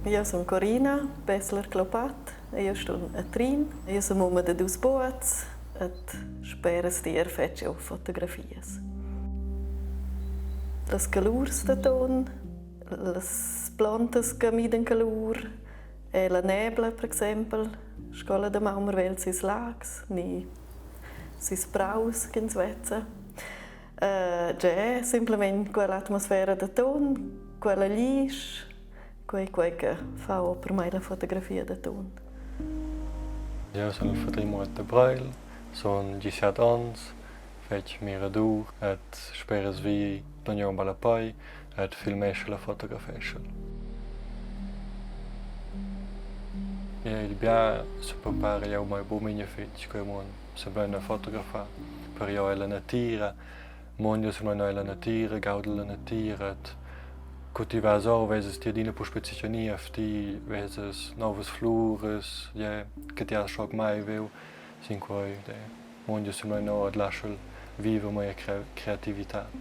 Io sun Corina Bessler-Clopath e io stun a Trin. Io sun mumma da dus buobs et speras dir fetsch eu fotografias. Las colurs da ton, las plantas che midan colur e la nebla per exempel, sco la damaun marvegl sis lags ni sis praus ch'ins vezza. Tgè simplamaing quella atmosfera d'aton, quella glisch, quei quei che fa o per mei la fotografia d'aton. Jeu sun il Fadri Muoth da Breil, sun 17 onns, fetsch miradur ed speras vi d'ogn ballapei ed filmeschel e fotografeschel. Il bia seprepara jeu mai buc memia fetg quei mund. savein da fotografar per jeu ella natira, mondel semana ella natira, gaudel la natira et cu ti vas ora vesas ti adina puspei tgei niev, ti vesas novas fluras, yeah, che ti has schon mai viu sin quei mondel semana ora et laschel viver mia creativitad.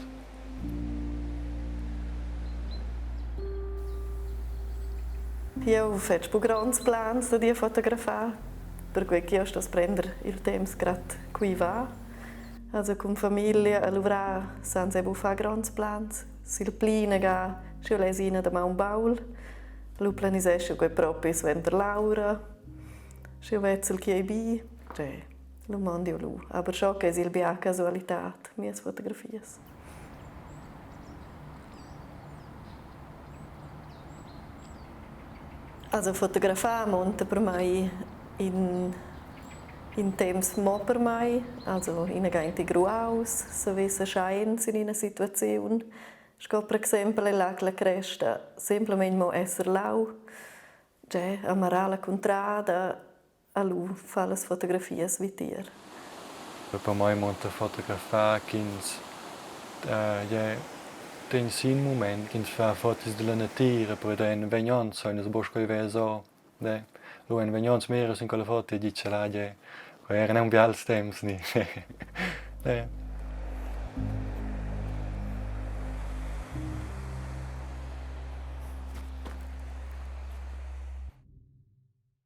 Jeu fetsch buc gronds plans da dir fotografar, perquei ch'jeu stoss prender il temps grad cui va. Also cun famiglia a luvrar san buc far gronds plans. Sil pli inaga sch'jeu less ina damaun baul, lu planiseschel quei propi suenter l'aura, sch'jeu vezzel chi ei bi. Tgei, lu mondi jeu lu. Aber scho che es il bia casualitad, mias fotografias. Also fotografar munta per mei in in temps mo per mei, also ina integruaus, savess schein sin ina situaziun, sco per exempel el lag la Cresta, semplamein mo esser lau, tgè, amarar la cuntrada, a lu fa las fotografias vitier. Per mei munta fotografar ch'ins tegn sin mument ch'ins fa fotos dalla natira per en vegn onns ein nus buca sco ei vesa ora. Lu ein vegn onns mira sin quella foto e di tschela quei eran aunc bials temps ni.